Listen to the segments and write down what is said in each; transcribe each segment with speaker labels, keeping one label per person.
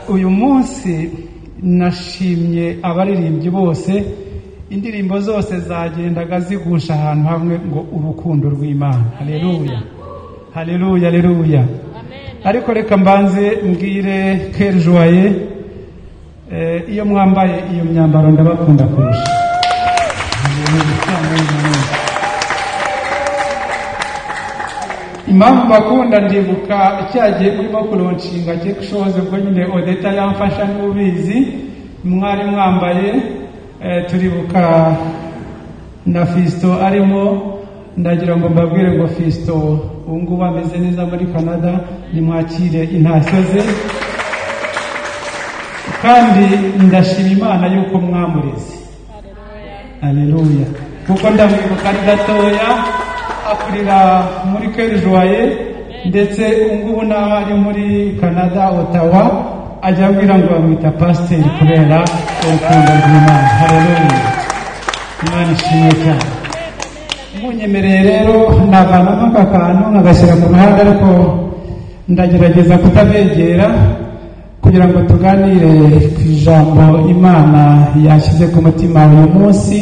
Speaker 1: Uyu munsi nashimye abaririmbyi bose, indirimbo zose zagendaga zigusha ahantu hamwe ngo urukundo rw'Imana. Haleluya, haleluya, haleluya. Ariko reka mbanze mbwire Cœur Joyeux, iyo mwambaye iyo myambaro ndabakunda kurusha. Impamvu bakunda, ndibuka cyagiye urimo kulaunchinga cake shows, ubwo nyine Odeta yamfasha n'ubizi, mwari mwambaye, turibuka na Fisto arimo. Ndagira ngo mbabwire ngo Fisto ubu ngubu ameze neza muri Canada, nimwakire intashyo ze. Kandi ndashima Imana yuko mwamureze. Haleluya. Kuko ndamwibuka ari gatoya akurira muri Cœur Joyeux, ndetse ubu ngubu naho ari muri Canada Ottawa, ajya abwira ngo bamwita pasiteri kubera urukundo rw'Imana. Haleluya, Imana ishimwe cyane. Munyemereye rero navanamo aka kantu nkagashyira ku ruhande, ariko ndagerageza kutabegera kugira ngo tuganire ku ijambo Imana yashyize ku mutima uyu munsi.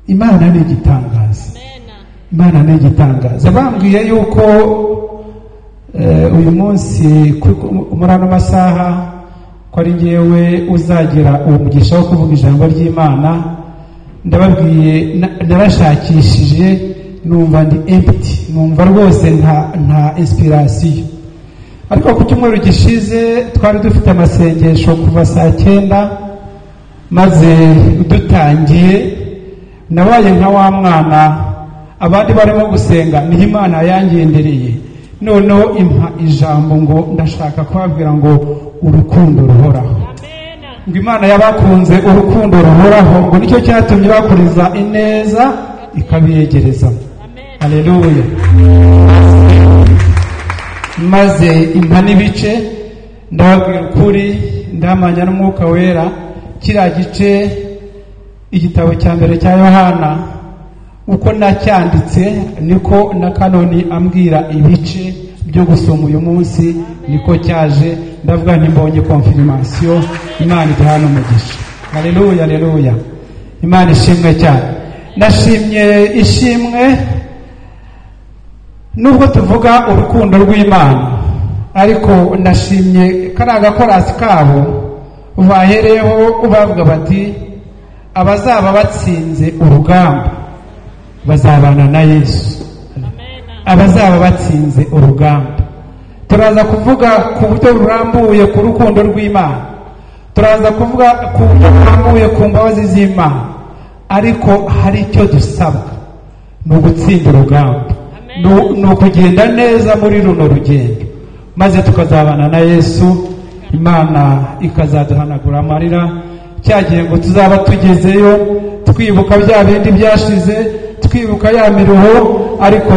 Speaker 1: Imana ni igitangaza, Imana ni igitangaza. Bambwiye yuko uyu munsi muri ano masaha ko ari njyewe uzagira uwo mugisha wo kuvuga ijambo ry'Imana. Ndababwiye, narashakishije numva ndi empty, numva rwose nta inspiration. Ariko ku cyumweru gishize twari dufite amasengesho kuva saa 9, maze dutangiye nabaye nka wa mwana abandi barimo gusenga, niho Imana yangendereye, noneho impa ijambo ngo ndashaka kubabwira ngo urukundo ruhoraho. Ngo Imana yabakunze urukundo ruhoraho, ngo nicyo cyatumye bakuriza ineza ikabiyegereza. Haleluya. Maze impa n'ibice, ndababwira ukuri, ndamanya n'Umwuka Wera, kiriya gice igitabo cya mbere cya Yohana uko nacyanditse niko na Kanoni ambwira ibice byo gusoma uyu munsi niko cyaje. Ndavuga nti mbonye confirmation, Imana iduhana umugisha. Haleluya, haleluya, Imana ishimwe cyane. Nashimye ishimwe nubwo tuvuga urukundo rw'Imana, ariko nashimye kariya gakorasi kabo bahereyeho bavuga bati abazaba batsinze urugamba bazabana na Yesu. Abazaba batsinze urugamba. Turaza kuvuga ku buryo burambuye ku rukundo rw'Imana, turaza kuvuga ku buryo burambuye ku mbabazi z'Imana, ariko hari icyo dusabwa, ni ugutsinda urugamba, ni ukugenda neza muri runo rugendo, maze tukazabana na Yesu. Imana ikazaduhanagura amarira cyagihe ngo tuzaba tugezeyo, twibuka bya bindi byashize, twibuka ya miruho, ariko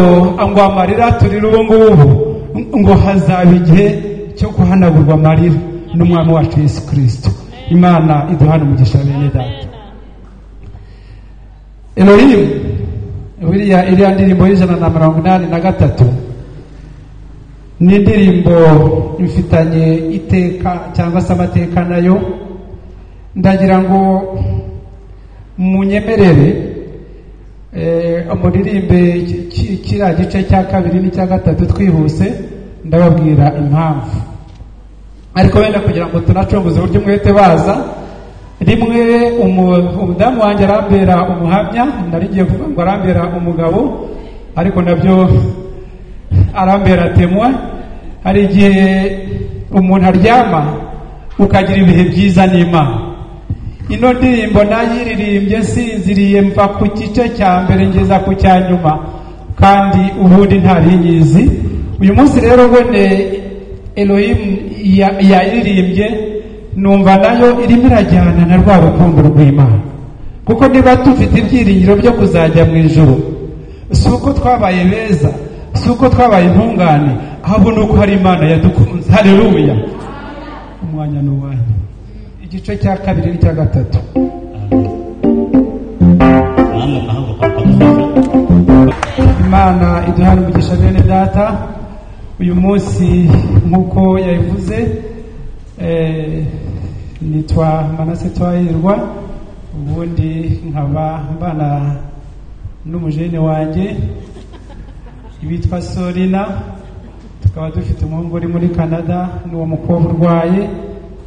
Speaker 1: ngo amarira turira ubu ngubu, ngo hazaba igihe cyo guhanagurwa amarira n'Umwami wacu Yesu Kristo. Imana iduhana umugisha bene data. Elohim, iriya ndirimbo y'183 ni indirimbo ifitanye iteka cyangwa se amateka nayo. Ndagira ngo munyemerere muririmbe kiriya gice cya 2 n'icya 3 twihuse, ndababwira impamvu. Ariko wenda kugira ngo tunacunguze uburyo umwete baza, rimwe umudamu wanjye arambera umuhamya, narigiye kuvuga ngo arambera umugabo, ariko nabyo arambera temwa. Hari igihe umuntu aryama ukagira ibihe byiza n'Imana. Ino ndirimbo nayiririmbye nsinziriye mva ku gice cya mbere ngeza ku cya nyuma, kandi ubundi ntari nyizi. Uyu munsi rero bone Elohim yayiririmbye, numva nayo irimo irajyana na rwa rukundo rw'Imana. Kuko niba dufite ibyiringiro byo kuzajya mu ijuru, si uko twabaye beza, si uko twabaye intungane, ahubwo ni uko hari Imana yadukunze. Haleluya. Umwanya ni uwanyu. Igice cya 2 n'icya 3. Imana iduhana umugisha bene data. Uyu munsi nk'uko yabivuze, nitwa Manase Twahirwa, ubundi nkaba mbana n'umujene wanjye witwa Sorina, tukaba dufite umuhungu uri muri Canada n'uwo mukobwa urwaye,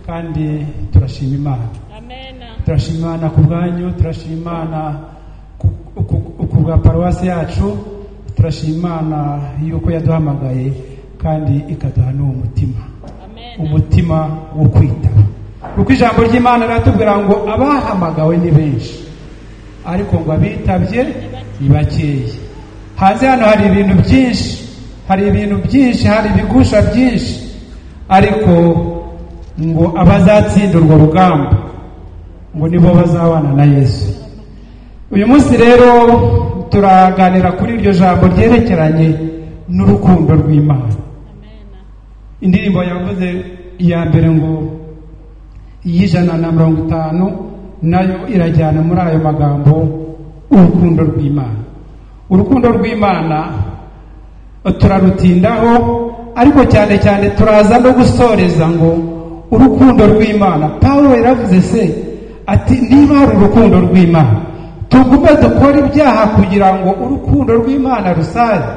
Speaker 1: kandi turashima Imana. Turashima Imana ku bwanyu, turashima Imana ku bwa paruwasi yacu, turashima Imana yuko yaduhamagaye kandi ikaduha n'uwo mutima, umutima wo kwitaba, kuko ijambo ry'Imana riratubwira ngo abahamagawe ni benshi, ariko ngo abitabye ni bakeya. Hanze hano hari ibintu byinshi, hari ibintu byinshi, hari ibigusha byinshi, ariko ngo abazatsinda urwo rugamba ngo nibo bazabana na Yesu. Uyu munsi rero turaganira kuri iryo jambo ryerekeranye n'urukundo rw'Imana. Indirimbo yavuze iya mbere ngo 150 nayo irajyana muri ayo magambo, urukundo rw'Imana. Urukundo rw'Imana turarutindaho, ariko cyane cyane turaza no gusoreza ngo urukundo rw'Imana. Pawulo yaravuze se ati niba hari urukundo rw'Imana, tugume dukora ibyaha kugira ngo urukundo rw'Imana rusaze?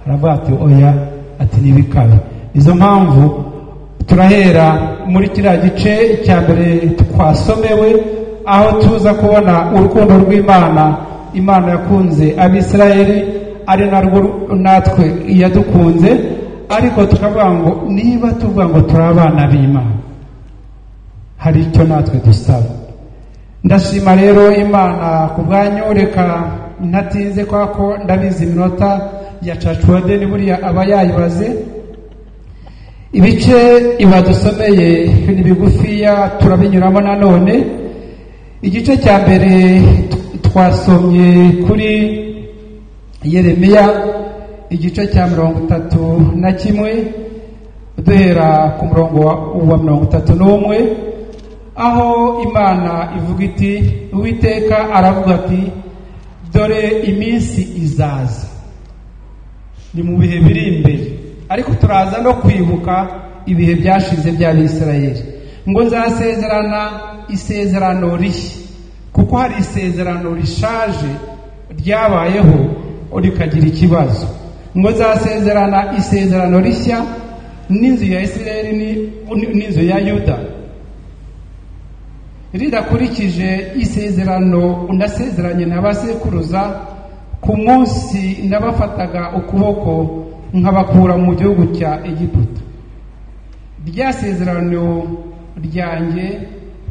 Speaker 1: Aravuga ati oya, ati ntibikabe. Izo mpamvu turahera muri kiriya gice cya mbere twasomewe, aho tuza kubona urukundo rw'Imana. Imana yakunze Abisirayeli, ari narwo natwe yadukunze, ariko tukavuga ngo niba tuvuga ngo turi abana b'Imana, hari icyo natwe dusaba. Ndashima rero Imana ku bwanyu. Reka ntatinze kwa ko ndabizi iminota ya cacuwadeni buriya aba yayibaze. Ibice ibadusomeye ni bigufiya, turabinyuramo nanone. Igice cya mbere twasomye kuri Yeremiya, igice cya 31, duhera ku murongo wa 31, aho Imana ivuga iti Uwiteka aravuga ati dore iminsi izaza. Ni mu bihe biri imbere, ariko turaza no kwibuka ibihe byashize by'Abisirayeli. Ngo nzasezerana isezerano rishya, kuko hari isezerano rishaje ryabayeho rikagira ikibazo. Ngo nzasezerana isezerano rishya n'inzu ya Isirayeli n'inzu ya Yuda, ridakurikije isezerano nasezeranye na basekuruza ku munsi nabafataga ukuboko nkabakura mu gihugu cya Egiputa. Rya sezerano ryanjye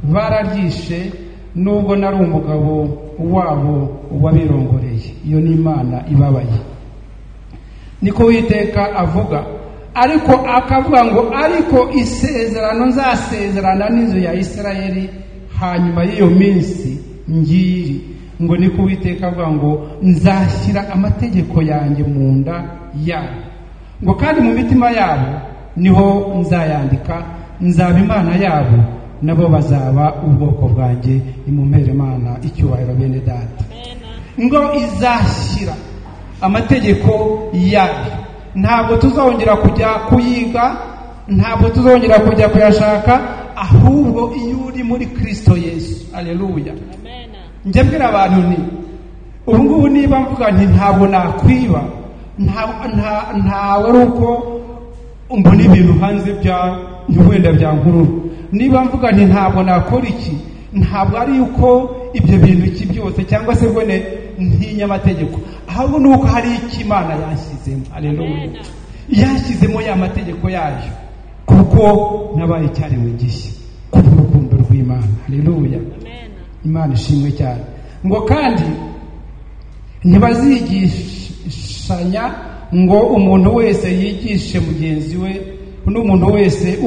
Speaker 1: bararyishe, nubwo nari umugabo wabo wabirongoreye. Iyo ni Imana ibabaye, niko Uwiteka avuga. Ariko akavuga ngo ariko isezerano nzasezerana n'inzu ya Isirayeli hanyuma y'iyo minsi ngiri, ngo niko Uwiteka avuga ngo nzashyira amategeko yanjye mu nda yabo, ngo kandi mu mitima yabo niho nzayandika, nzaba Imana yabo, nabo bazaba ubwoko bwanjye. Nimumpere Imana icyubahiro bene data. Ngo izashyira amategeko yayo, ntabwo tuzongera kujya kuyiga, ntabwo tuzongera kujya kuyashaka, ahubwo iyo uri muri Kristo Yesu. Haleluya. Njye mbwira abantu nti ubu ngubu niba mvuga nti ntabwo nakwiba, ntawe ari uko mbona ibintu hanze bya wenda bya nkururu. Niba mvuga nti ntabwo nakora iki, ntabwo ari uko ibyo bintu iki byose cyangwa se mbone ntinya amategeko, ahubwo ni uko hari icyo Imana yanshyizemo. Haleluya. Yashyizemo ya mategeko yayo, kuko nabaye icyaremwe gishya kubw'urukundo rw'Imana. Haleluya. Imana ishimwe cyane. Ngo kandi ntibazigishanya ngo umuntu wese yigishe mugenzi we n'umuntu wese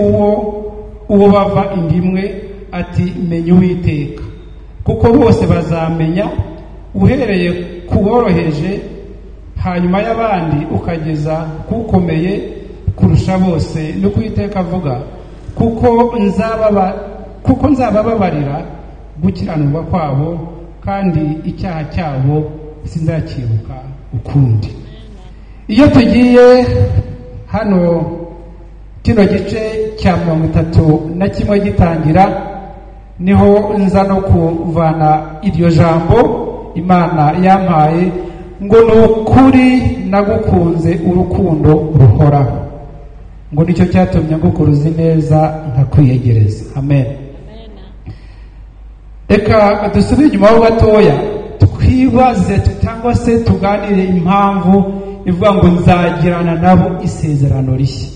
Speaker 1: uwo bava indimwe ati menya Uwiteka, kuko bose bazamenya, uhereye ku woroheje hanyuma y'abandi ukageza kukomeye kurusha bose. Nuko Uwiteka avuga, kuko nzabababarira gukiranirwa kwabo, kandi icyaha cyabo sinzakibuka ukundi. Iyo tugiye Hano kino gice cya 31 gitangira, niho nza no kuvana iryo jambo Imana yampaye ngo ni ukuri nagukunze urukundo ruhoraho, ngo nicyo cyatumye ngukuruza neza nkakwiyegereza. Amen. Reka dusubire inyuma ho gatoya, twibaze cyangwa se tuganire impamvu ivuga ngo nzagirana nabo isezerano rishya.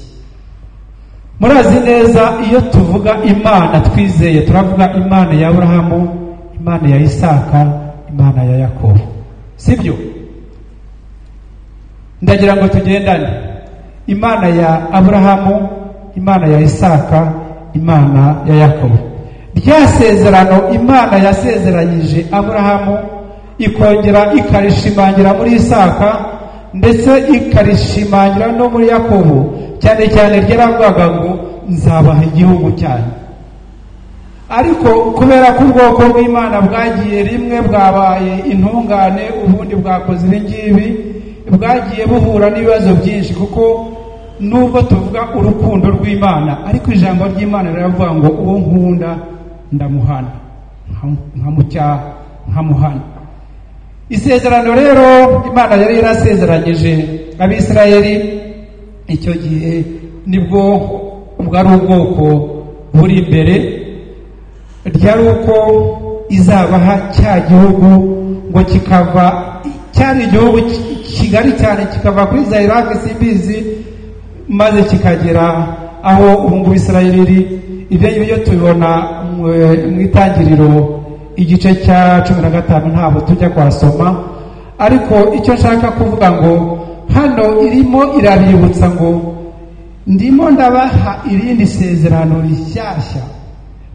Speaker 1: Murazi neza iyo tuvuga Imana twizeye, turavuga Imana ya Aburahamu, Imana ya Isaka, Imana ya Yakobo, sibyo? Ndagira ngo tugendane. Imana ya Aburahamu, Imana ya Isaka, Imana ya Yakobo. Rya sezerano Imana yasezeranyije Aburahamu, ikongera ikarishimangira muri Isaka, ndetse ikarishimangira no muri Yakobo, cyane cyane ryaravugaga ngo nzabaha igihugu cyanyu. Ariko kubera ko ubwoko bw'Imana bwagiye rimwe bwabaye intungane, ubundi bwakoze ibi ngibi, bwagiye buhura n'ibibazo byinshi, kuko nubwo tuvuga urukundo rw'Imana, ariko ijambo ry'Imana riravuga ngo uwo nkunda ndamuhana, nkamucyaha, nkamuhana. Isezerano rero Imana yari yarasezeranyije Abisirayeli icyo gihe, nibwo bwari ubwoko buri imbere, ryari uko izabaha cya gihugu ngo kikava, cyari igihugu kigari cyane, kikava kuri za Iraki simbizi, maze kikagera aho ubungubu Isirayeli iri. Ibyo ngibyo tubibona mu itangiriro igice cya 15, ntabwo tujya kwasoma, ariko icyo nshaka kuvuga ngo hano irimo irabibutsa ngo ndimo ndabaha irindi sezerano rishyashya,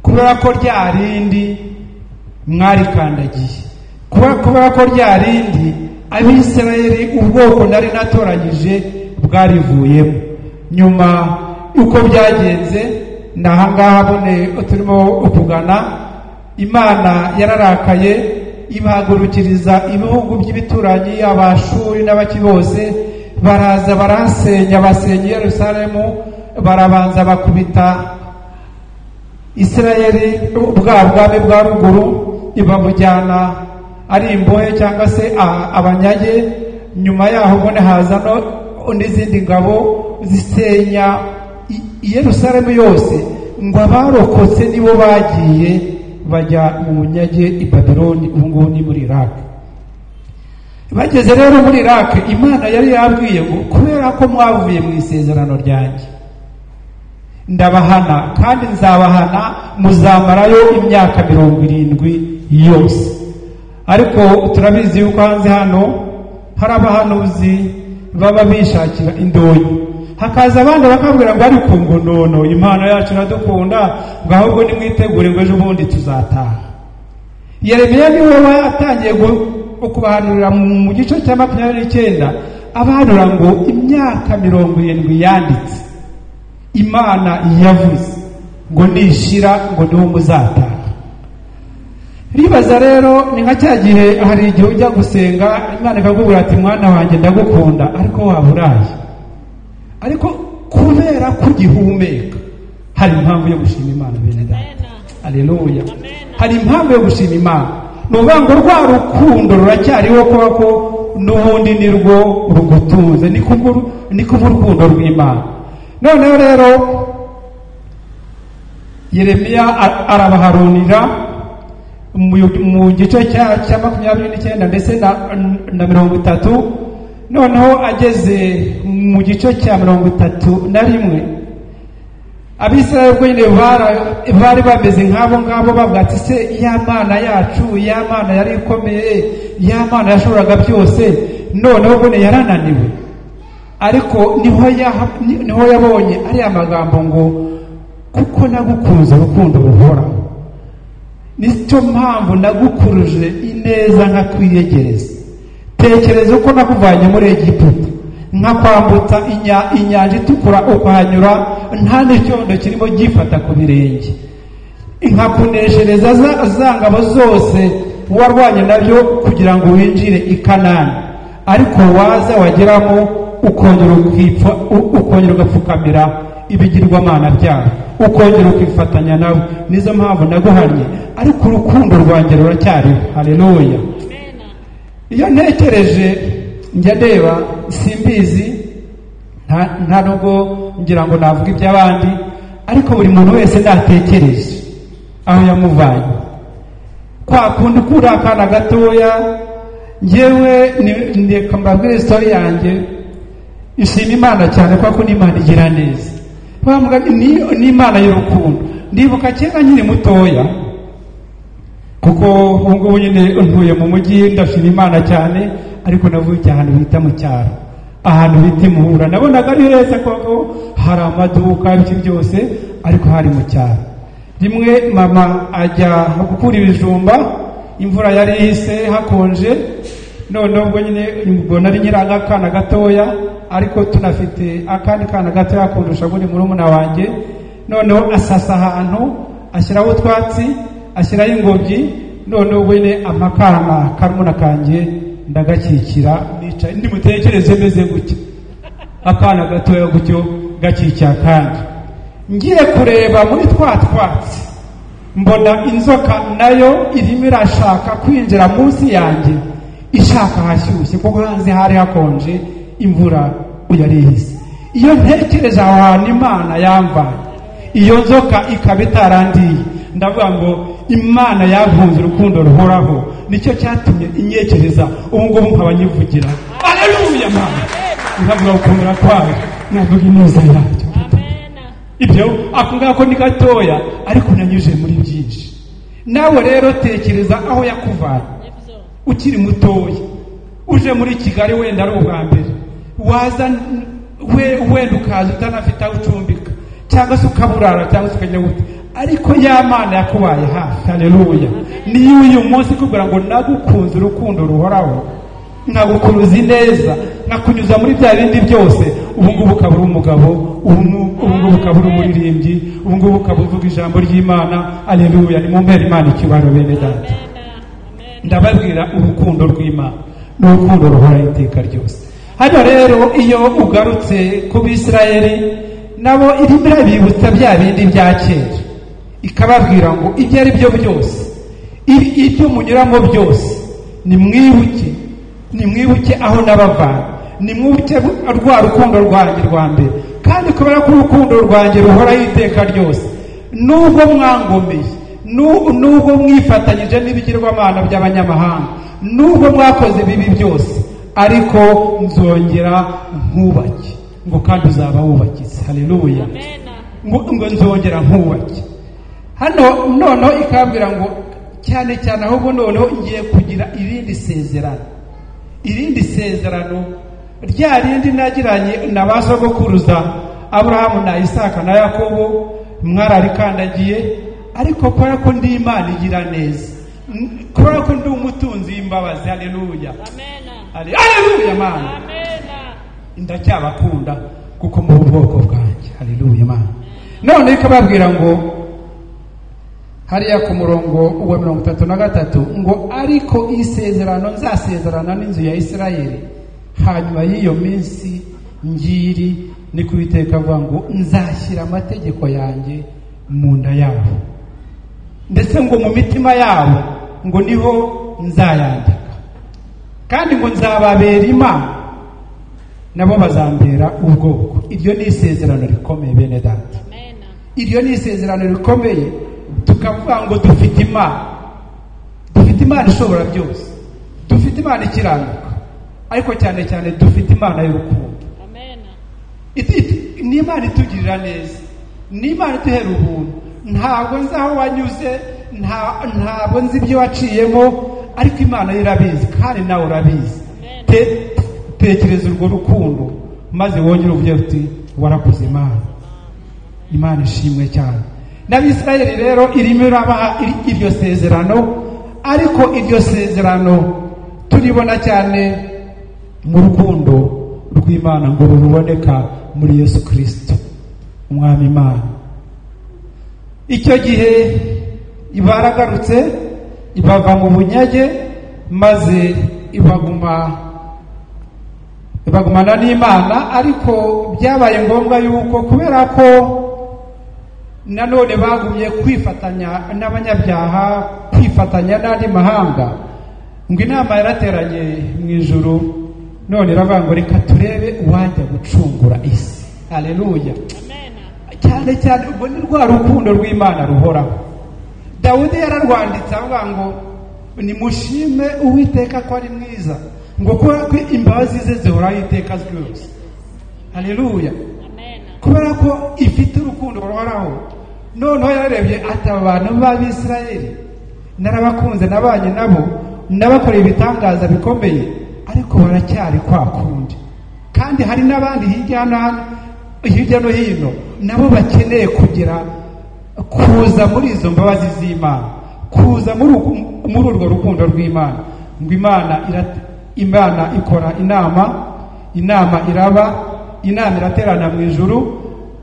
Speaker 1: kubera ko rya rindi mwarikandagiye, kubera ko rya rindi Abisirayeli ubwoko nari natoranyije bwarivuyemo. Nyuma uko byagenze ni ahangaha bone turimo kugana. Imana yararakaye ibahagurukiriza ibihugu by'ibituranyi, Abashuri n'abaki bose baraza barasenya, basenya Yerusalemu, barabanza bakubita Isirayeli bwa bwami bwa ruguru, ibabujyana ari imbohe cyangwa se abanyage. Nyuma yaho bone haza no n'izindi ngabo zisenya Yerusalemu yose, ngo abarokotse nibo bagiye bajya mu bunyage i Babiloni, ubu ngubu ni muri Iraq. Bageze rero muri Iraq, Imana yari yabwiye ngo kubera ko mwavuye mu isezerano ryanjye, ndabahana kandi nzabahana, muzamarayo imyaka 70 yose. Ariko turabizi yuko hanze hano hari abahanuzi baba bishakira indonyi, hakaza abandi bakabwira ngo ariko ngo nono Imana yacu iradukunda, ngo ahubwo nimwitegure ngo ejo bundi tuzataha. Yeremiya niwe watangiye kubahanurira mu gice cya 29, abahanura ngo imyaka 70 yanditse Imana yavuze ngo nishira ngo niho muzataha. Ribaza rero ni nka cya gihe hari igihe ujya gusenga Imana ikakubwira ati mwana wanjye ndagukunda, ariko waburaye. Ariko kubera ko ugihumeka hari impamvu yo gushima Imana, bene data. Haleluya. Hari impamvu yo gushima Imana. Ni ukuvuga ngo rwa rukundo ruracyariho, kuba ko n'ubundi nirwo rugutunze, ni kubw'urukundo rw'Imana. Noneho rero Yeremiya arabaharunira mu gice cya 29 ndetse na 30. Noneho ageze mu gice cya 31, Abisirayeli ubwo nyine bari bameze nk'abo ngabo, bavuga ati se ya Mana yacu, ya Mana yari ikomeye, ya Mana yashoboraga byose, noneho ubone yarananiwe. Ariko niho yabonye ari amagambo ngo kuko nagukunze urukundo ruhoraho, nicyo mpamvu nagukuruje ineza nkakwiyegereza. Tekereza uko nakuvanye muri Egiputa, nkakwambutsa inyanja itukura ukahanyura nta n'icyondo kirimo gifata ku birenge, nkakuneshereza za ngabo zose warwanye nabyo kugira ngo winjire i Kanani, ariko waza wageramo ukongera ukipfa, ukongera ugapfukamira ibigirwamana byabo, ukongera ukifatanya nabo. Nizo mpamvu naguhannye, ariko urukundo rwanjye ruracyariho. Haleluya. Iyo ntekereje njya ndeba, simbizi, nta nubwo ngira ngo navuga iby'abandi, ariko buri muntu wese natekereje aho yamuvanye. Kwa kundi kuri akana gatoya, njyewe reka mbabwire story yanjye. Ishima Imana cyane kuko ni Imana igira neza, ni Imana y'urukundo. Ndibuka kera nkiri mutoya, kuko ubu ngubu nyine ntuye mu mujyi, ndashima Imana cyane, ariko navukiye ahantu bita mu cyaro, ahantu bita Imuhura. Nabonaga ari heza koko, hari amaduka, ibiki byose, ariko hari mu cyaro. Rimwe mama ajya gukura ibijumba, imvura yari ihise hakonje. Noneho ubwo nyine ubwo nari nkiri akana gatoya, ariko tunafite akandi kana gatoya kundusha muri murumuna wanjye. Noneho asasa ahantu, ashyiraho utwatsi, ashyiraho ingobyi. Noneho ubwo nyine amakana karumuna kanjye ndagakikira, nicaye ndimutekereze meze gutya, akana gatoya gutyo gakikiye akandi. Ngiye kureba muri twa twatsi, mbona inzoka nayo irimo irashaka kwinjira munsi yanjye, ishaka hashyushye, kuko hanze hari hakonje, imvura yari ihise. Iyo ntekereje aho hantu Imana yamvanye, iyo nzoka ikaba itarandiye, ndavuga ngo Imana yankunze urukundo ruhoraho, nicyo cyatumye inyekereza ubu ngubu nkaba nyivugira. Haleluya Mana, nkavuga gukomera kwayo, nkavuga ineza yayo. Ibyo ako ngako ni gatoya, ariko nanyuze muri byinshi. Nawe rero tekereza aho yakuvanye ukiri mutoya, uje muri Kigali wenda ari ubwa mbere, waza wenda ukaza utanafite aho ucumbika, cyangwa se ukaburara, cyangwa se ukajya gute, ariko ya Mana yakubaye hafi. Haleluya. Niyo uyu munsi ikubwira ngo nagukunze urukundo ruhoraho, nkagukuruza ineza, nkakunyuza muri bya bindi byose, ubu ngubu ukaba uri umugabo, ubu ngubu ukaba uri umuririmbyi, ubu ngubu ukaba uvuga ijambo ry'Imana. Haleluya. Nimumpere Imana icyubahiro bene data. Ndababwira urukundo rw'Imana ni urukundo ruhoraho iteka ryose. Hano rero iyo ugarutse ku Bisirayeli, nabo irimo irabibutsa bya bindi bya kera, ikababwira ngo ibyo ari byo byose, ibyo munyuramo byose, nimwibuke, nimwibuke aho nabavanye, nimwibuke rwa rukundo rwanjye rwa mbere. Kandi kubera ko urukundo rwanjye ruhoraho iteka ryose, nubwo mwangomeye, nubwo mwifatanyije n'ibigirwamana by'abanyamahanga, nubwo mwakoze ibibi byose, ariko nzongera nkubake, ngo kandi uzaba wubakitse. Haleluya. Ngo nzongera nkubake. Hano noneho ikabwira ngo cyane cyane ahubwo noneho ngiye kugira irindi sezerano, irindi sezerano rya rindi nagiranye na ba sogokuruza Aburahamu na Isaka na Yakobo, mwararikandagiye, ariko kubera ko ndi Imana igira neza, kubera ko ndi umutunzi w'imbabazi. Haleluya. Haleluya Mana, ndacyabakunda kuko mu bwoko bwanjye. Haleluya Mana. None ikababwira ngo hariya ku murongo wa 33 ngo ariko isezerano nzasezerana n'inzu ya Isirayeli hanyuma y'iyo minsi ngiri, ni ku Uwiteka avuga ngo nzashyira amategeko yanjye mu nda yabo, ndetse ngo mu mitima yabo ngo niho nzayandika, kandi ngo nzababera Imana nabo bazambera ubwoko. Iryo ni isezerano rikomeye bene data, iryo ni isezerano rikomeye. Tukavuga ngo dufite Imana, dufite Imana ishobora byose, dufite Imana ikiranuka, ariko cyane cyane dufite Imana y'urukundo. Ni Imana itugirira neza, ni Imana iduhera ubuntu. Ntabwo nzi aho wanyuze, ntabwo nzi ibyo waciyemo, ariko Imana yo irabizi, kandi nawe urabizi. Tekereza urwo rukundo, maze wongere uvuge uti warakoze Imana. Imana ishimwe cyane. N'Abisirayeli rero irimo irabaha iryo sezerano, ariko iryo sezerano turibona cyane mu rukundo rw'Imana ngo ruboneka muri Yesu Kristo Umwami Imana. Icyo gihe baragarutse, ibava mu bunyage, maze ibaguma Bagumana n'Imana, ariko byabaye ngombwa yuko kubera ko nanone bagumye kwifatanya n'abanyabyaha, kwifatanya n'andi mahanga, ngo inama yarateranye mu ijuru, none iravuga ngo reka turebe uwajya gucungura isi. Haleluya. Cyane cyane ubwo ni rwa rukundo rw'Imana ruhoraho. Dawudi yararwanditse avuga ngo nimushime Uwiteka ko ari mwiza, ngo kubera ko imbabazi ze zihoraho iteka ryose. Haleluya. Kubera ko ifite urukundo ruhoraho. Noneho yararebye ati abantu b'Abisirayeli narabakunze, nabanye nabo, nabakoreye ibitangaza bikomeye, ariko baracyari kwa kundi. Kandi hari n'abandi hirya no hino nabo bakeneye kugira kuza muri izo mbabazi z'Imana, kuza muri urwo rukundo rw'Imana. Ngo Imana ikora inama, inama iraba, inama iraterana mu ijuru.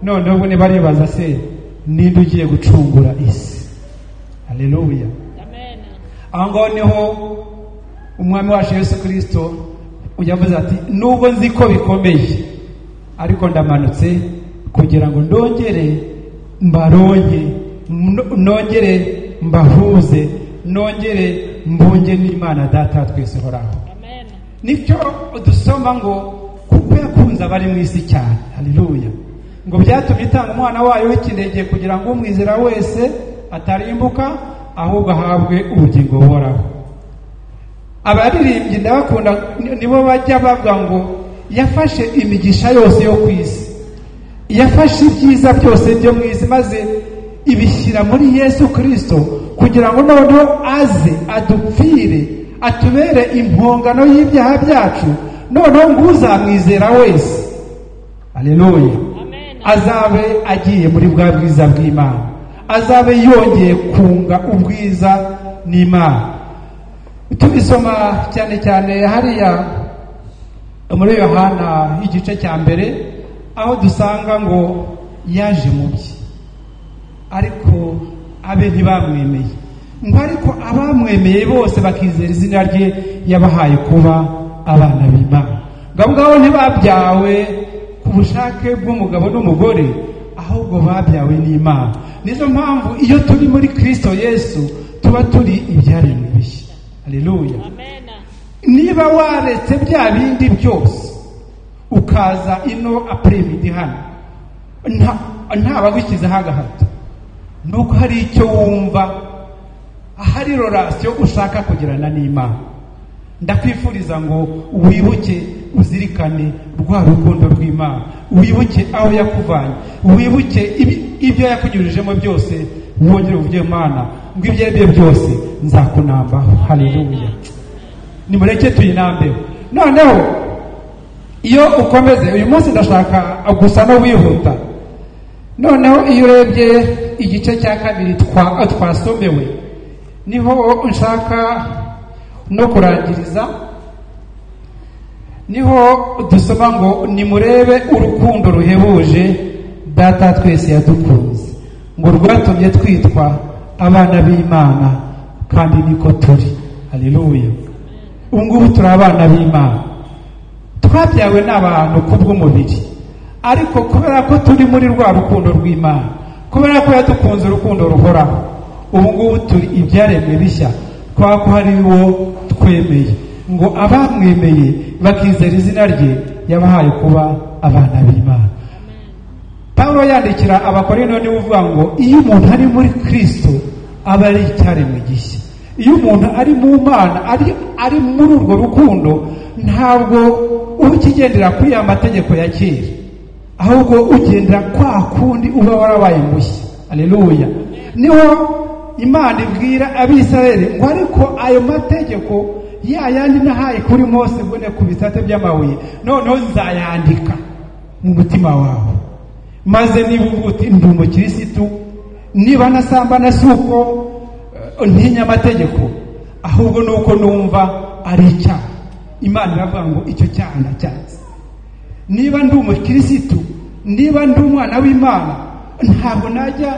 Speaker 1: Noneho ubu baribaza se ninde ugiye gucungura isi? Haleluya. Aho ngaho niho umwami wacu Yesu Kristo yavuze ati nubwo nzi ko bikomeye, ariko ndamanutse kugira ngo ndongere mbaronke, nongere mbahuze, nongere mbunge n'Imana Data twese horaho. Nicyo dusoma ngo kuko yakunze abari mu isi cyane. Haleluya. Ngo byatumye itanga umwana wayo w'ikinege kugira ngo umwizera wese atarimbuka, ahubwo ahabwe ubugingo buhoraho. Abaririmbyi ndabakunda, nibo bajya bavuga ngo yafashe imigisha yose yo ku isi, yafashe ibyiza byose byo mu isi, maze ibishyira muri Yesu Kristo kugira ngo noneho aze adupfire, atubere impongano y'ibyaha byacu, noneho ngo uzamwizera wese, haleluya, azabe agiye muri bwa bwiza bw'Imana, azabe yongeye kunga ubwiza n'Imana. Tubisoma cyane cyane hariya muri Yohana igice cya 1, aho dusanga ngo yaje mu bye, ariko abe ntibamwemeye, ngo ariko abamwemeye bose bakizera izina rye yabahaye kuba abana b'Imana. Ngo ngabo ntibabyawe ku bushake bw'umugabo n'umugore, ahubwo babyawe n'Imana. Nizo mpamvu iyo turi muri Kristo Yesu tuba turi ibyaremwe bishya. Haleluya. Niba waretse bya bindi byose ukaza ino apremidi hano, nta bagushyizeho agahato, nuko hari icyo wumva, hari relation ushaka kugirana n'Imana. Ndakwifuriza ngo wibuke, uzirikane rwa rukundo rw'Imana, wibuke aho yakuvanye, wibuke ibyo yakunyurijemo byose, wongere uvuge Imana ngo ibyo ari byo byose nzakunambaho. Haleluya. Nimureke tuyinambeho. Noneho iyo ukomeze uyu munsi ndashaka gusa no wihuta. Noneho iyo urebye igice cya 2 twasomewe, niho nshaka no kurangiriza. Niho dusoma ngo nimurebe urukundo ruhebuje Data twese yadukunze, ngo rwatumye twitwa abana b'Imana, kandi niko turi. Haleluya. Ubu ngubu turi abana b'Imana, twabyawe n'abantu kubw'umubiri, ariko kubera ko turi muri rwa rukundo rw'Imana, kubera ko yadukunze urukundo ruhoraho, ubu ngubu turi ibyaremwe bishya, kubera ko hari uwo twemeye. Ngo abamwemeye bakizera izina rye yabahaye kuba abana b'Imana. Pawulo yandikira Abakorinto niwe uvuga ngo iyo umuntu ari muri Kristo aba ari icyaremwe gishya. Iyo umuntu ari mu Mana, ari muri urwo rukundo, ntabwo ukigendera kuri ya mategeko ya kera, ahubwo ugendera kwa kundi uba warabaye mushya. Haleluya. Niho Imana ibwira Abisirayeli ngo ariko ayo mategeko ya yandi nahaye kuri Mose mbone ku bisate by'amabuye, noneho nzayandika mu mutima wawe, maze niba uvuga uti ndi umukirisitu, niba nasambana si uko ntinya amategeko, ahubwo nuko numva ari icyaha. Imana iravuga ngo icyo cyaha ndacyanze. Niba ndi umukirisitu, niba ndi umwana w'Imana, ntabwo najya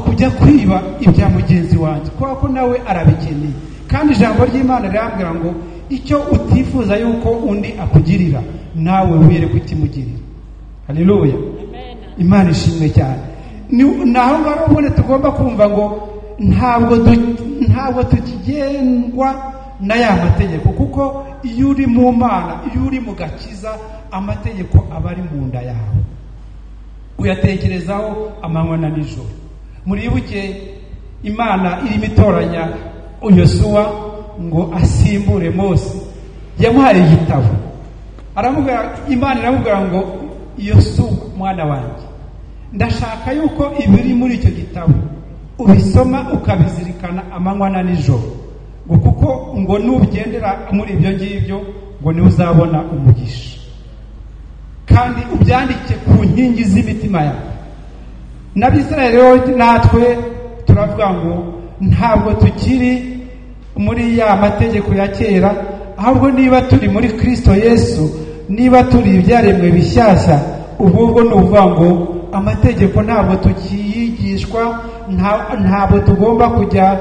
Speaker 1: kujya kwiba ibya mugenzi wanjye, kubera ko nawe arabikeneye. Kandi ijambo ry'Imana rirambwira ngo Icyo utifuza yuko undi akugirira, nawe were kukimugirira. Haleluya, Imana ishimwe cyane. Naho ngaho ubundi tugomba kumva ngo ntabwo tukigendwa na ya mategeko, kuko iyo uri mu Mana, iyo uri mu gakiza, amategeko aba ari mu nda yawe, uyatekerezaho amanywa na nijoro. Muribuke Imana irimo itoranya Yosuwa ngo asimbure Mose, yamuhaye igitabo, aramubwira, Imana iramubwira ngo Yosuwa mwana wanjye, ndashaka yuko ibiri muri icyo gitabo ubisoma ukabizirikana amanywa na nijoro, ngo kuko ngo nugendera muri ibyo ngibyo ngo niwe uzabona umugisha, kandi ubyandike ku nkingi z'imitima yawe. N'Abisirayeli rero natwe turavuga ngo ntabwo tukiri muri ya mategeko ya kera, ahubwo niba turi muri Kristo Yesu, niba turi ibyaremwe bishyashya, ubwo ni ukuvuga ngo amategeko ntabwo tukiyigishwa, ntabwo tugomba kujya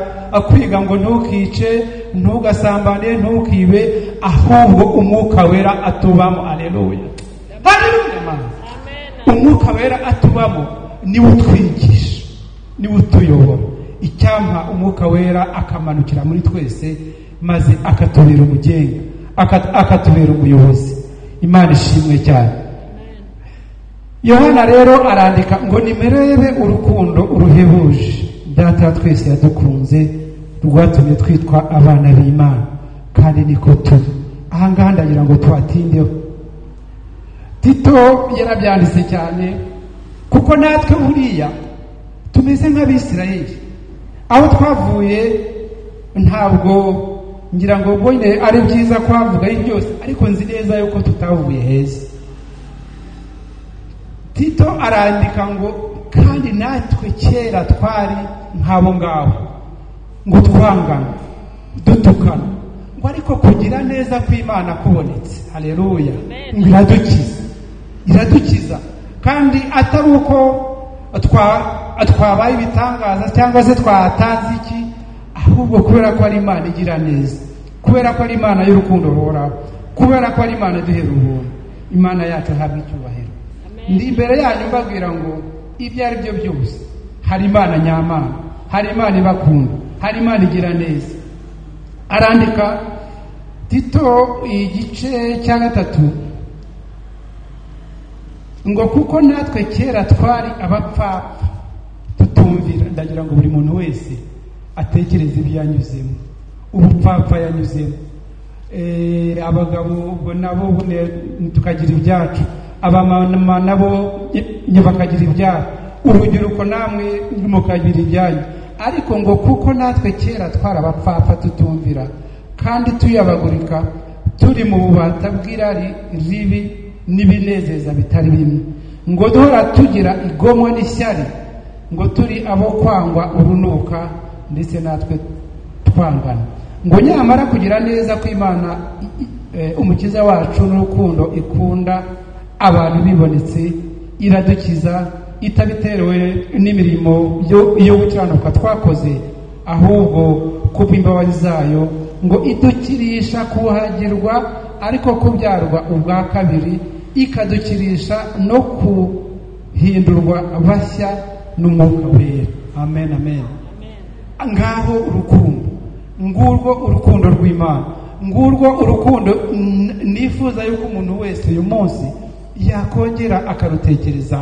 Speaker 1: kwiga ngo ntukice, ntugasambane, ntukibe, ahubwo Umwuka Wera atubamo. Haleluya, haleluya. Umwuka Wera atubamo, niwe utwigisha, niwe utuyobora. Icyampa Umwuka Wera akamanukira muri twese, maze akatubera umugenga, akatubera umuyobozi. Imana ishimwe cyane. Yohana rero arandika ngo nimurebe urukundo uruhebuje Data twese yadukunze, rwatumye twitwa abana b'Imana, kandi niko turi. Aha ngaha ndagira ngo tuhatindeho. Tito yarabyanditse cyane, kuko natwe buriya tumeze nk'Abisirayeli. Aho twavuye ntabwo ngira ngo mbone ari byiza kwavuga byose, ariko nzi neza yuko tutavuye heza. Tito arandika ngo kandi natwe kera twari nk'abo ngabo, ngo twangana, dutukana, ngo ariko kugira neza kw'Imana kubonetse. Haleluya, ngo iradukiza, iradukiza. Kandi atari uko twabaye ibitangaza cyangwa se twatanze iki, ahubwo kubera ko ari Imana igira neza, kubera ko ari Imana y'urukundo ruhoraho, kubera ko ari Imana iduhera ubuntu. Imana yacu ihabwa icyubahiro. Ndi imbere yanyu mbabwira ngo ibyo ari byo byose, hari Imana nyamana, hari Imana ibakunda, hari Imana igira neza. Arandika Tito igice cya 3 ngo kuko natwe kera twari abapfapfa tutumvira. Ndagira ngo buri muntu wese atekereze ibyo yanyuzemo, ubupfapfa yanyuzemo. Abagabo ubwo nabo tukagira ibyacu, abamama nabo bakagira ibyabo, urubyiruko namwe mukagira ibyanyu. Ariko ngo kuko natwe kera twari abapfapfa tutumvira, kandi tuyabagurika, turi mu bubata bw'irari ribi n'ibinezeza bitari bimwe, ngo duhora tugira igomwa n'ishyari, ngo turi abo kwangwa urunuka, ndetse natwe twangana. Ngo nyamara kugira neza kw'Imana Umukiza wacu n'urukundo ikunda abantu bibonetse, iradukiza itabiterewe n'imirimo yo gukiranuka twakoze, ahubwo kubw'imbabazi zayo, ngo idukirisha kuhagirwa, ariko kubyarwa ubwa kabiri, ikadukirisha no kuhindurwa bashya n'Umwuka Wera. Amen, amen. Ngaho urukundo, ngurwo urukundo rw'Imana, ngurwo urukundo nifuza yuko umuntu wese uyu munsi yakongera akarutekereza.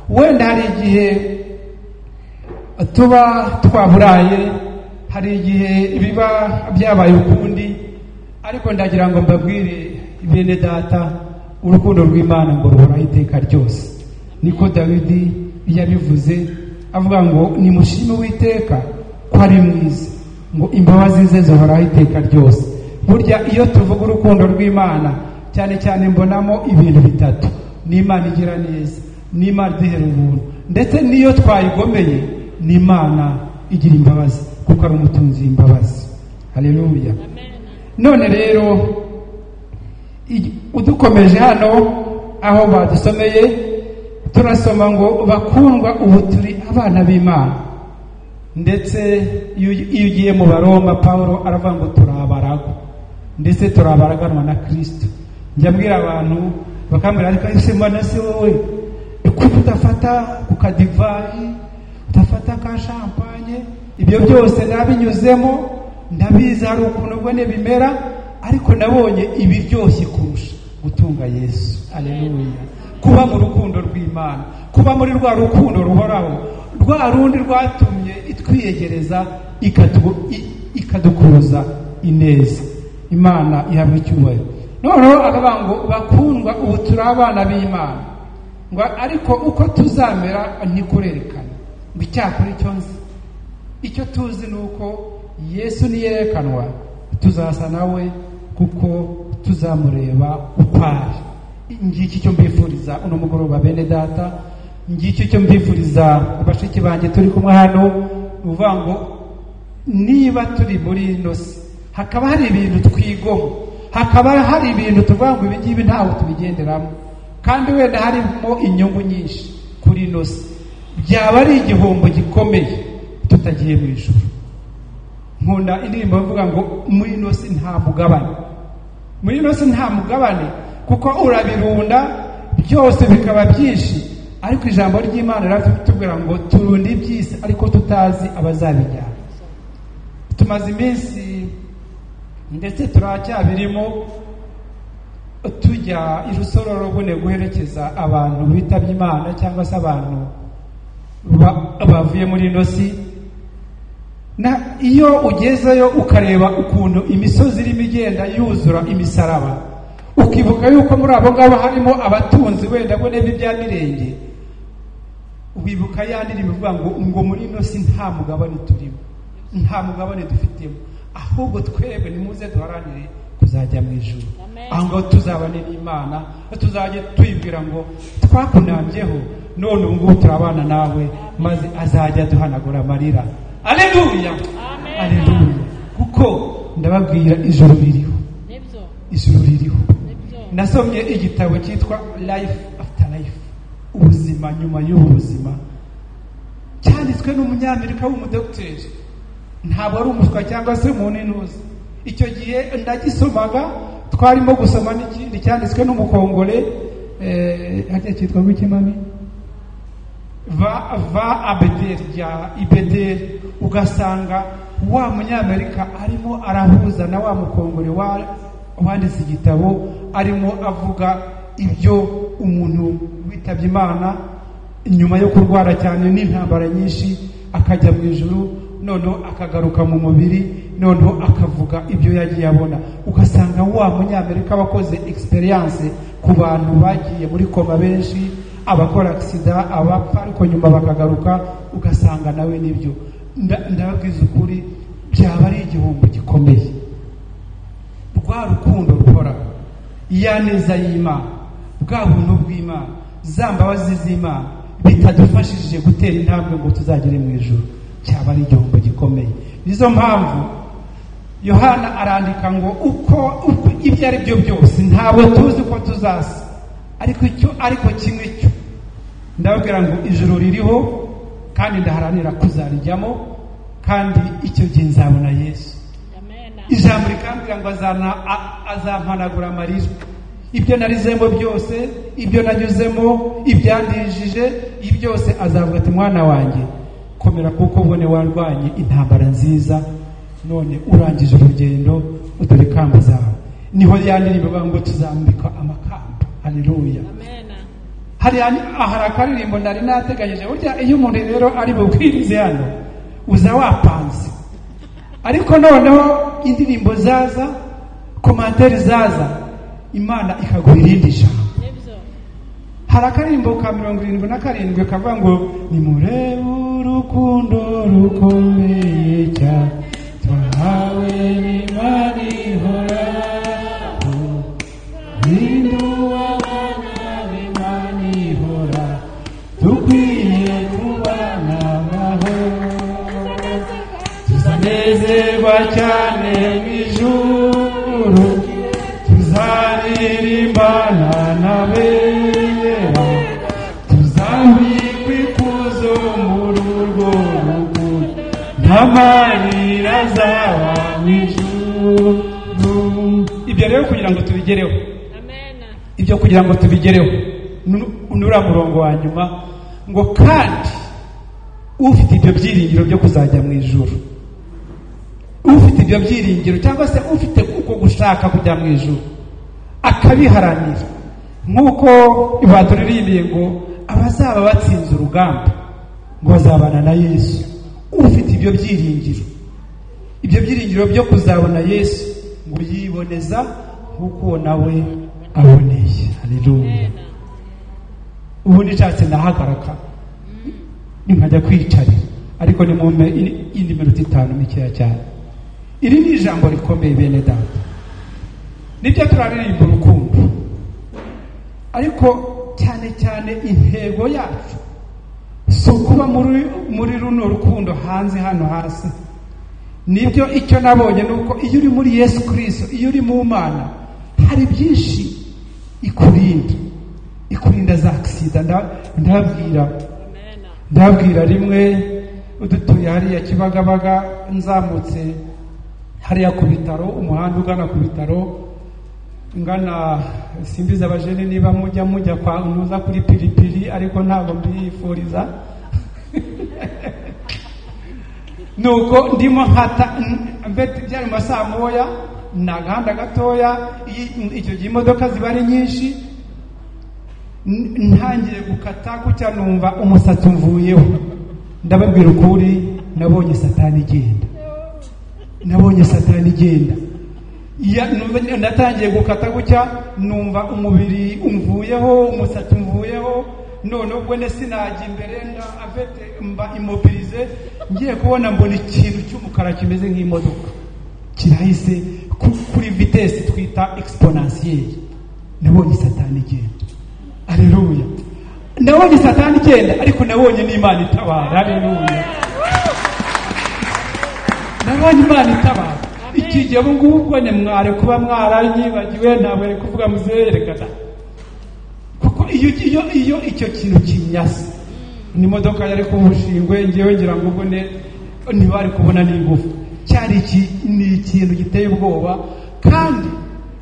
Speaker 1: Wenda hari igihe tuba twaburaye, hari igihe biba byabaye ukundi, ariko ndagira ngo mbabwire bene data, urukundo rw'Imana ngo ruhoraho iteka ryose. Niko Dawidi yabivuze avuga ngo nimushime Uwiteka ko ari mwiza, ngo imbabazi ze zihoraho iteka ryose. Burya iyo tuvuga urukundo rw'Imana, cyane cyane mbonamo ibintu bitatu: n'Imana igira neza, n'Imana iduhera ubuntu, ndetse n'iyo twayigomeye n'Imana igira imbabazi, kuko ari umutunzi w'imbabazi. Haleluya. None rero udukomeje hano aho badusomeye, turasoma ngo bakundwa, ubu turi abana b'Imana. Ndetse iyo ugiye mu Baroma, Paulo aravuga ngo turi abarago. Ndetse turabaraganwa na Kristo. Njya mbwira abantu bakambwira, ariko ese mbona se wowe kuko udafata ku kadivayi, udafata ka champagne? Ibyo byose nabinyuzemo, ndabizi, hari ukuntu ubwo bimera, ariko nabonye ibiryoshye kurusha gutunga Yesu. Aleluya! Kuba mu rukundo rw'Imana, kuba muri rwa rukundo ruhoraho, rwa rundi rwatumye itwiyegereza, ikadukuza ineza. Imana ihabwa icyubahiro. Noneho akavuga ngo bakundwa, ubu turi abana b'Imana, ngo ariko uko tuzamera ntikurerekana. Ngo icyakora icyo nzi, icyo tuzi ni uko Yesu niyerekanwa tuzasa nawe, kuko tuzamureba uko ari. Ngiki icyo mbifuriza uno mugoroba bene data, ngiki icyo mbifuriza bashiki banjye turi kumwe hano, ni ukuvuga ngo niba turi muri ino si, hakaba hari ibintu twigomwa, hakaba hari ibintu tuvuga ngo ibi ngibi ntawe tubigenderamo, kandi wenda harimo inyungu nyinshi kuri ino si, byaba ari igihombo gikomeye tutagiye mu ijuru. Nkunda indirimbo ivuga ngo muri ino si nta mugabane, muri ino si nta mugabane, kuko urabirunda byose bikaba byinshi, ariko ijambo ry'Imana riratubwira ngo turunde iby'isi ariko tutazi abazabijyana. Tumaze iminsi ndetse turacyabirimo, tujya i Rusororo bune guherekeza abantu bitabye Imana cyangwa se abantu bavuye muri ino si. Na iyo ugezeyo ukareba ukuntu imisozi irimo igenda yuzura imisaraba, ukibuka yuko muri abo ngabo harimo abatunzi wenda bo n'ibya mirenge, wibuka ya ndirimbo ivuga ngo muri ino si nta mugabane turimo, nta mugabane dufitemo, ahubwo twebwe nimuze duharanire kuzajya mu ijuru. Aho ngaho tuzabane n'Imana, tuzajya tuyibwira ngo twakunambyeho, none ubu ngubu turabana nawe, maze azajya duhanagura amarira. Aleluya, aleluya! Kuko ndababwira ijuru ririho, ijuru ririho. Nasomye igitabo cyitwa Life After Life, ubuzima nyuma y'ubu buzima, cyanditswe n'umunyamerika w'umudogiteri, ntabwo ari umuswa cyangwa se umuntu intuzi. Icyo gihe ndagisomaga, twarimo gusoma n'ikindi cyanditswe n'umukongore, hajya cyitwa gwikimami va abederi rya ibederi, ugasanga wa munyamerika arimo arahuza na wa mukongore wanditse igitabo, arimo avuga ibyo umuntu witabye Imana nyuma yo kurwara cyane n'intambara nyinshi akajya mu ijuru, noneho akagaruka mu mubiri, noneho akavuga ibyo yagiye abona. Ugasanga wa munyamerika wakoze experience ku bantu bagiye muri koma benshi, abakora aksida, abapfa ariko nyuma bakagaruka, ugasanga nawe nibyo. Ndababwiza ukuri, byaba ari igihombo gikomeye. Rwa rukundo ruhoraho, ya neza y'Imana, bwa buntu bw'Imana, za mbabazi z'Imana bitadufashije gutera intambwe ngo tuzagere mu ijuru, cyaba ari igihombo gikomeye. Nizo mpamvu Yohana arandika ngo uko ibyo ari byo byose ntabwo tuzi ko tuzasa, ariko icyo ariko kimwe cyo ndababwira ngo ijuru ririho, kandi ndaharanira kuzarijyamo, kandi icyo gihe nzabona Yesu. Ijambo rikambwira ngo azampanagura amarira, ibyo narizemo byose, ibyo nanyuzemo, ibyandijije, byose azavuga ati mwana wanjye komera, kuko ubone warwanye intambara nziza, none urangije urugendo, dore ikamba zawe. Niho ya ndirimbo ngo tuzambikwa amakamba. Haleluya. Hari akaririmbo nari nateganyije. Burya iyo umuntu rero ari bubwirize hano uza wapanze, ariko noneho indirimbo zaza, komanteri zaza, Imana ikaguha irindi jambo. Hari akaririmbo ka 77 kavuga ngo nimurebe urukundo rukomeye cyane twahawe n'Imana ihoraho, hinduwa abana b'Imana ihoraho, dukwiye kubana amahoro, tuzanezerwa cyane mu ijuru, tuzaririmbana n'abera, tuzambikwa ikuzo muri urwo rukundo, nta marira azaba mu ijuru. Ibyo rero kugira ngo tubigereho, ibyo kugira ngo tubigereho nura murongo wa nyuma ngo kandi ufite ibyo byiringiro byo kuzajya mu ijuru, ufite ibyo byiringiro cyangwa se ufite uko gushaka kujya mu ijuru akabiharanira, nk'uko baturirimbiye ngo abazaba batsinze urugamba ngo bazabana na Yesu. Ufite ibyo byiringiro, ibyo byiringiro byo kuzabona Yesu ngo yiboneza nk'uko nawe aboneye. Haleluya. Ubundi nshatse ndahagaraka nkajya kwicarira, ariko ni mumpe indi minota 5 mikeya cyane. Iri ni ijambo rikomeye bene data. Nibyo turaririmba urukundo, ariko cyane cyane intego yacu si ukuba muri runo rukundo hanze hano hasi. Nibyo icyo nabonye ni uko iyo uri muri Yesu Kristo, iyo uri mu Mana, hari byinshi ikurinda, ikurinda za aksida. Ndabwira rimwe udutuye hariya Kibagabaga, nzamutse hariya ku bitaro, umuhanda ugana ku bitaro ngana simbiza abajene niba mujya kwa unuza kuri piripiri, ariko ntabwo mbifuriza. Nuko ndimo nkata byari mu masaha moya, ni agahanda gatoya, icyo gihe imodoka ziba ari nyinshi. Ntangiye gukata gutya numva umusatsi umvuyeho. Ndababwira ukuri, nabonye satani igenda, nabonye satani igenda. Ndatangiye gukata gutya numva umubiri umvuyeho, umusatsi umvuyeho. None ubwo ne sinajya imbere, afite mba immobilize. Ngiye kubona mbona ikintu cy'umukara kimeze nk'imodoka kirahise kuri vitesse twita exponentielle. Nabonye satani igenda. Haleluya. Nabonye satani igenda, ariko nabonye n'Imana itabara. Haleluya. Nabonye Imana itabara. Iki gihe ubwo ne mware kuba mwaranyibagiwe, ntabwo ari kuvuga muzerekana, kuko iyo icyo kintu kinyasa ni imodoka yari kubushingwe, ngewe ngira ngo ubwo ne ntibari kubona n'ingufu. Cyari ni ikintu giteye ubwoba, kandi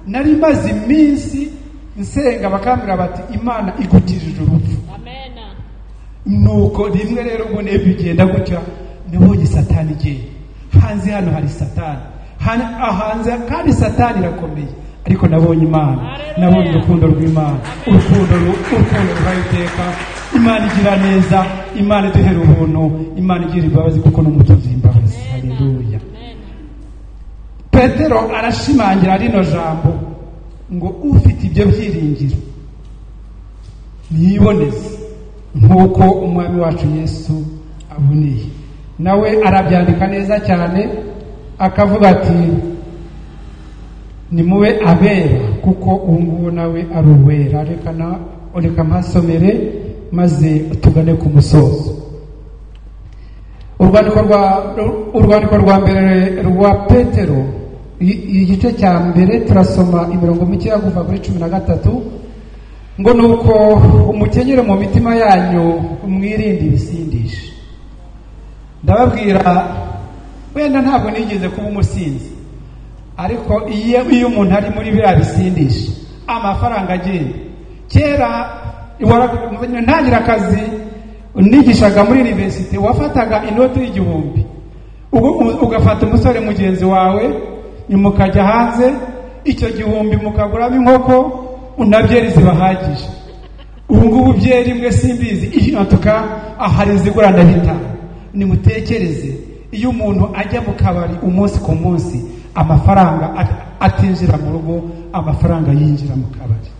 Speaker 1: nari maze iminsi nsenga bakambwira bati Imana igukijije urupfu. Nuko rimwe rero ubwo ne bigenda gutya, nabonye satani igenda hanze. Hano hari satani hanze, kandi satani irakomeye, ariko nabonye Imana, nabonye urukundo rw'Imana, urukundo rw'Iteka. Imana igira neza, Imana iduhera ubuntu, Imana igira imbabazi, kuko n'umutunzi imbabazi. Haleluya. Petero arashimangira rino jambo ngo ufite ibyo byiringiro niyiboneze nk'uko umwami wacu Yesu aboneye. Nawe arabyandika neza cyane, akavuga ati nimube abera kuko ubu ngubu nawe ari uwera. Reka mpasomere maze tugane ku musozo. Urwandiko rwa mbere rwa Petero, igice cya mbere, turasoma imirongo mikeya kuva kuri 13, ngo nuko umukenyere mu mitima yanyu mwirinde ibisindisha. Ndababwira, wenda ntabwo nigeze kuba umusinzi, ariko iyo umuntu ari muri biriya bisindisha amafaranga agenda. Kera ntangira akazi nigishaga muri universite, wafataga inoti y'1000 ugafata umusore mugenzi wawe mukajya hanze, icyo 1000 mukaguramo inkoko unabyeri zibahagije. Ubu ngubu byeri imwe simbizi, iyi ahari zigura na 5. Nimutekereze iyo umuntu ajya mu kabari umunsi ku munsi, amafaranga atinjira mu rugo, amafaranga yinjira mu kabari.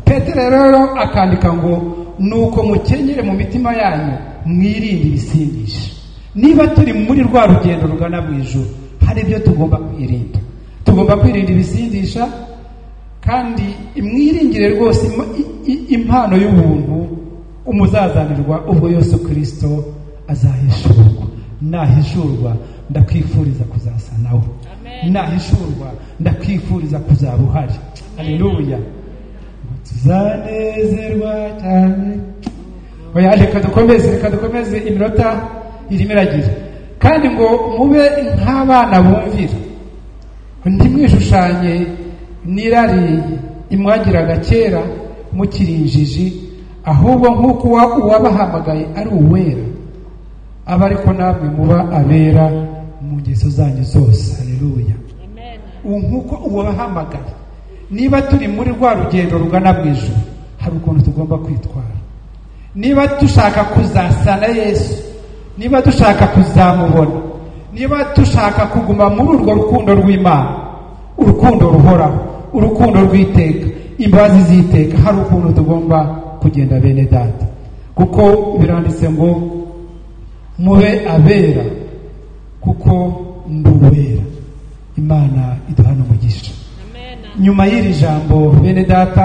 Speaker 1: Petero rero akandika ngo nuko mukenyere mu mitima yanyu mwirinde ibisindisha. Niba turi muri rwa rugendo rugana mu ijuru, hari ibyo tugomba kwirinda. Tugomba kwirinda ibisindisha, kandi mwiringire rwose impano y'ubuntu umuzazanirwa ubwo Yesu Kristo azahishurwa. Nahishurwa ndakwifuriza kuzasa nawe. Nahishurwa ndakwifuriza kuzaba uhari. Haleluya. Tuzanezerwa cyane. Oya, reka dukomeze, iminota irimo iragira. Kandi ngo mube nk'abana bumvira. Ntimwishushanye n'irari imwagiraga kera mukiri injiji, ahubwo nk'uko uwabahamagaye ari uwera, aba ariko namwe muba abera mu ngeso zanyu zose. Haleluya. Nk'uko uwabahamagaye, niba turi muri rwa rugendo rugana mu ijuru, hari ukuntu tugomba kwitwara. Niba dushaka kuzasana Yesu, niba dushaka kuzamubona, niba dushaka kuguma muri urwo rukundo rw'Imana, urukundo ruhoraho, urukundo rw'iteka, imbabazi z'iteka, hari ukuntu tugomba kugenda bene data. Kuko biranditse ngo mube abera kuko ndi uwera. Imana iduhana umugisha. Nyuma y'iri jambo bene data,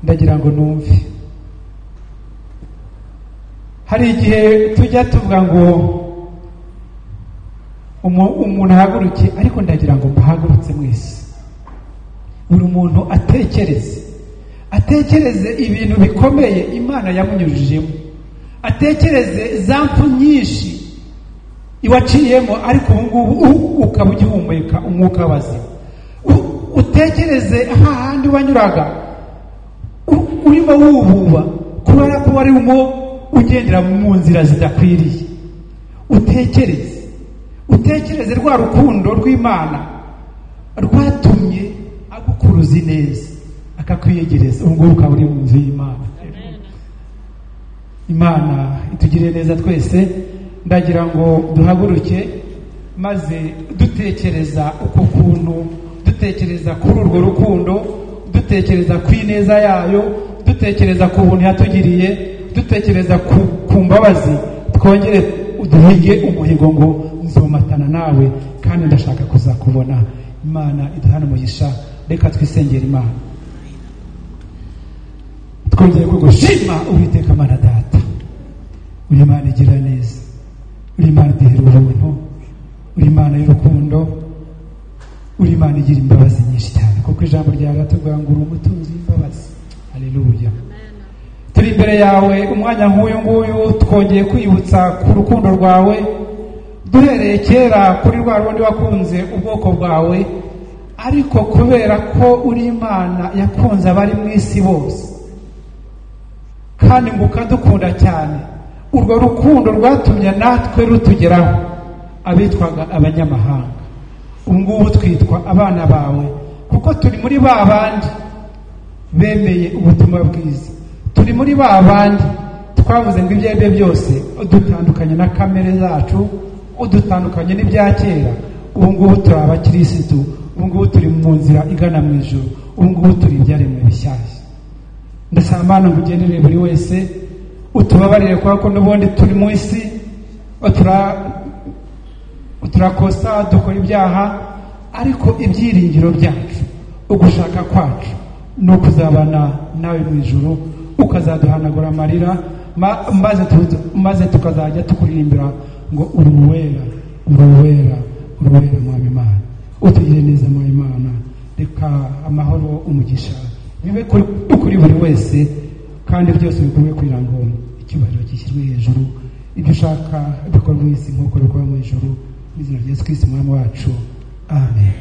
Speaker 1: ndagira ngo numve. Hari igihe tujya tuvuga ngo umuntu ahaguruke, ariko ndagira ngo mbahagurutse mwese. Buri muntu atekereze ibintu bikomeye Imana yamunyujijemo, atekereze za mpfu nyinshi iwaciyemo, ariko ubu ngubu ukaba ugihumeka umwuka w'abazima. Utekereze hahandi wanyuraga urimo wububa kubera ko warimo ugendera mu nzira zidakwiriye. Utekereze rwa rukundo rw'Imana rwatumye agukuruza ineza akakwiyegereza, ubu ngubu ukaba uri mu nzu y'Imana. Imana itugirire neza twese. Ndagira ngo duhaguruke maze dutekereza uko kuntu, dutekereza kuri urwo rukundo, dutekereza ku ineza yayo, dutekereza ku buntu yatugiriye, dutekereza ku mbabazi, twongere duhige umuhigo ngo nzomatana nawe kandi ndashaka kuzakubona. Imana iduhane umugisha. Reka twisengere Imana. Twongeye kugushima Uwiteka Mana Data, uri Imana igira neza, uri Imana iduhera ubuntu, uri Imana y'urukundo, uri Imana igira imbabazi nyinshi cyane, kuko ijambo ryawe riratubwira ngo uri umutunzi w'imbabazi. Haleluya. Turi imbere yawe umwanya nk'uyu nguyu, twongeye kwibutsa ku rukundo rwawe, duhereye kera kuri rwa rundi wakunze ubwoko bwawe, ariko kubera ko uri Imana yakunze abari mu isi bose kandi ngo ukadukunda cyane, urwo rukundo rwatumye natwe rutugeraho abitwaga abanyamahanga. Ubu ngubu twitwa abana bawe, kuko turi muri ba bandi bemeye ubutumwa bwiza, turi muri ba bandi twavuze ngo ibyo aribyo byose dutandukanye na kamere zacu, udutandukanye n'ibya kera. Ubu ngubu turi abakirisitu, ubu ngubu turi mu nzira igana mu ijuru, ubu ngubu turi ibyaremwe bishyashya. Ndasaba Imana ngo ugenderere buri wese, utubabarire kubera ko n'ubundi turi mu isi, turakosa, dukora ibyaha, ariko ibyiringiro byacu, ugushaka kwacu ni ukuzabana nawe mu ijuru, ukazaduhanagura amarira, maze tukazajya tukuririmbira ngo uri uwera, uri uwera, uri uwera Mwami Imana. Utugire neza Mwami Imana, reka amahoro, umugisha bibe kuri buri wese, kandi byose bikorwe kugira ngo icyubahiro gishyirwe hejuru, ibyo ushaka bikorwe mu isi nk'uko bikorwa mu ijuru. Mu izina rya Yesu Kristo Umwami wacu, amen.